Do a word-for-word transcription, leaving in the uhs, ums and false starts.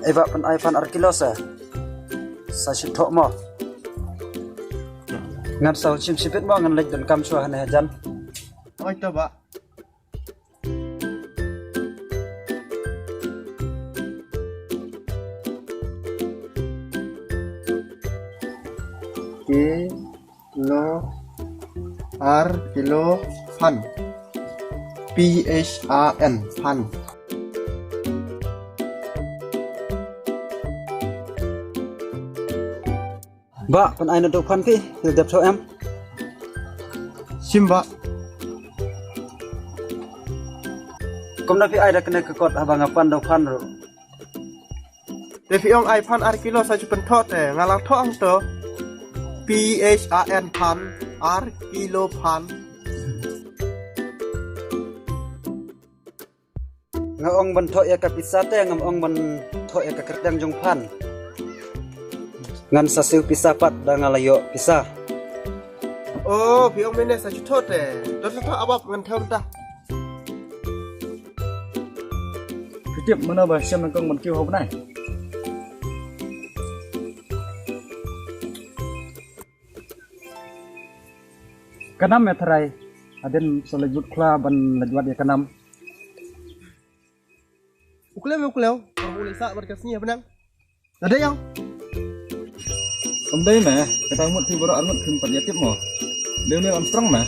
Ei ba, pyn ai phan ar kilo sa. Sa shu thoh mo. Ngan sa shim shibit mo, ngan leit donkam shuwa hangne hajan. Oi to ba. Kilo, ar kilo phan. P H A N, phan. Ba, pyn ai naduh phan phi, phi dep thoh em? Shim ba. Kumno phi ai da kane ka kot haba nga pan da phan ruh. Te phi ong ai phan ar kilo sa shu pynthoh te, nga la thoh hangto. P H A N phan, ar kilo phan. Nga ong ban thoh ïa ka pisa te, ngam ong ban thoh ïa ka kyrteng jong phan. Ngan sa siew pisa pat da nga la ïoh pisa. Oh, phi ong mynne sa shu thoh te. To, to, to, abap ngan thoh mynta. Phi tip mano ba shem nyngkong ban kiew ha u bnai? Ka nam me tharai. Hadien sa leit bud khla ban leit wad ïa ka nam. U klem, u klem. Ka u leit sah bad ka sngi ha bneng. Lada ïa. Ym dei me, kata ngut phi baroh ar ngut phim pat ïa tip mo. Dei u Neil Armstrong me.